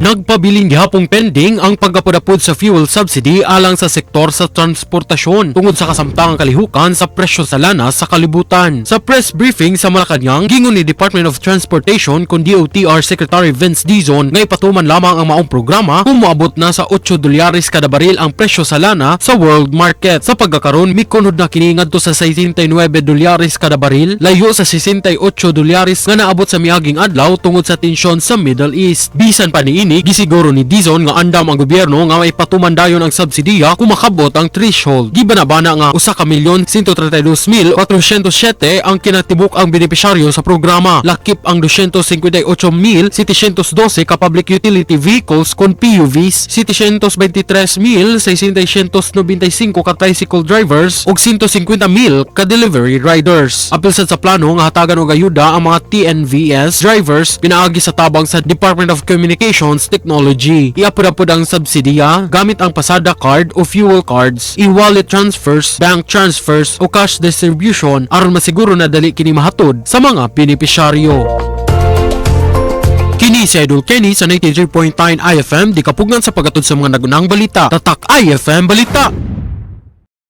Nagpabilin gihapong pending ang pagapod-apod sa fuel subsidy alang sa sektor sa transportasyon tungod sa kasamtangang kalihukan sa presyo sa lana sa kalibutan. Sa press briefing sa Malacañang, gingon ni Department of Transportation kon DOTR Secretary Vince Dizon nga ipatuman lamang ang maong programa kung moabot na sa 8 dolyares kada baril ang presyo sa lana sa world market. Sa pagkakaron, mikunhod na kini ngadto sa 69 dolyares kada baril, layo sa 68 dolyares nga naabot sa miaging adlaw tungod sa tensyon sa Middle East. Bisan pa niini, gisiguro ni Dizon nga andam ang gobyerno nga maipatuman dayon ang subsidiya kung makabot ang threshold. Gibanabana nga 1,132,407 ang kinatibuk-ang benepisyaryo sa programa. Lakip ang 258,712 ka public utility vehicles kon PUVs, 723,695 ka tricycle drivers ug 150,000 ka delivery riders. Apil sad sa plano nga hatagan og ayuda ang mga TNVS drivers pinaagi sa tabang sa Department of Communications Technology. Iapod-apod ang subsidiya gamit ang pasada card o fuel cards, e-wallet transfers, bank transfers o cash distribution aron masiguro na dali kini mahatod sa mga benepisyaryo. Kini si Idol Kenny sa 93.9 IFM, di kapugnan sa pagatod sa mga nagunang balita. Tatak IFM Balita!